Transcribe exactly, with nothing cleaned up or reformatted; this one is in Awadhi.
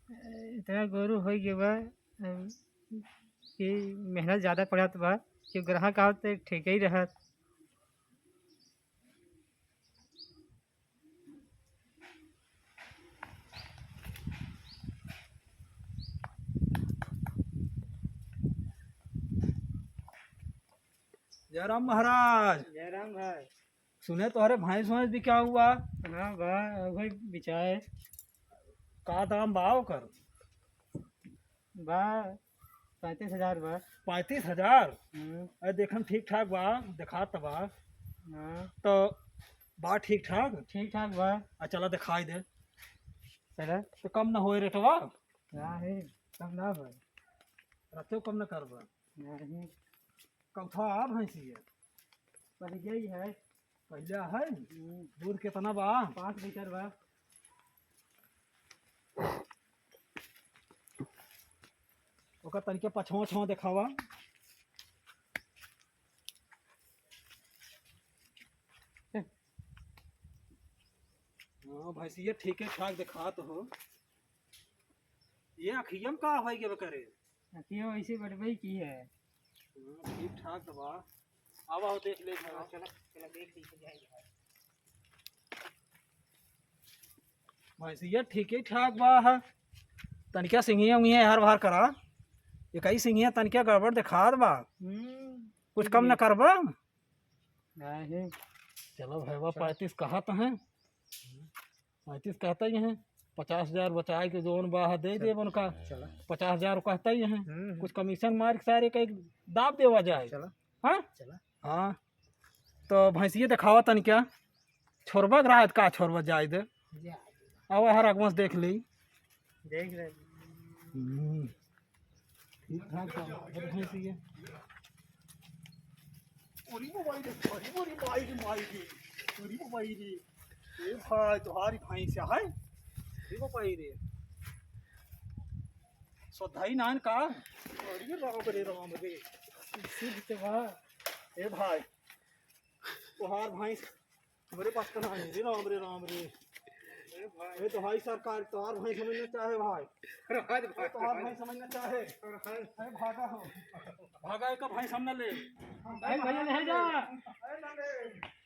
इतना गोरू होइ गया बा कि मेहनत ज्यादा पड़त बा, कि ग्राहक आवत त ठीक ही रहत। जय राम महाराज। जय राम भाई। सुने तोहरे भैंस वैंस बिका हुआ? हाँ बा, वही बिचाए। का दाम बा ओकर? बा, पैंतीस हजार बा। पैंतीस हजार? हम्म। अरे देखम ठीक ठाक बा, देखात बा। हाँ। तो बा ठीक ठाक? ठीक ठाक बा। आ चला देखाई दे। चला। तो कम ना होए रेटवा? नाही, कम ना होए। रत्तो कम ना करबा? नाही। कौथा आ भैंसी है? पहिले ही है। पहिले है? हम्म। दूध कितना बा? पाँच लीटर बा। ओका तनिके पछवा छवा देखावा। हाँ, भैंसिया ठीके ठाक देखात हो। ये अखिया में का होई गए करे? अखिया वैसे बटबई की है। हाँ, ठीक ठाक तो बा। आवा हो देख ले एक बार। चला, चला देख ली तो जाएगा। भैंसिया ठीके ठाक बा है। तनिका सिंगिया उंगिया हर बार करा। ये कई सिंगिया तनिका गड़बड़ देखात बा। हम्म। कुछ कम न करबा? नहीं। चलो भैया, चल। पैंतीस कहत हैं। पैंतीस कहते ही हैं। पचास हजार बचाए के जोन बा है, दे चल। देब उनका। चला। पचास हजार कहते ही हैं। हम्म, हम्म। कुछ कमीशन मार के सारे का एक दाब देवा जाए। चला। हाँ? चला। हाँ। तो भैंसिया देखावा तनिका। छोड़बा के रहा है, का छोड़बा जाए दे। जा। आवा हर अगवा से देख ली। देख ले। हम्म। ठीक ठाक बा, बहुत भैंसी है। अरे वो भाई रे, अरे वो रे, माई रे, माई रे, अरे वो भाई रे। ए भाई, तोहारी भैंस है? अरे वो भाई रे। सोधाई नान का? अरे राम रे, राम रे। सिद्ध तो बा। ए भाई, तोहार भैंस हमरे पास कहाँ है? रे राम रे, राम रे। ए भाई। ए तो भाई सरकार, तोहार भैंस समझना चाहे भाई। अरे हाय ए भाई। तोहार भैंस समझना चाहे। अरे हाय। ए भागा हो। भागा, एक भैंस हम ना ले। भाई, भैया ले जा। ए ना ले।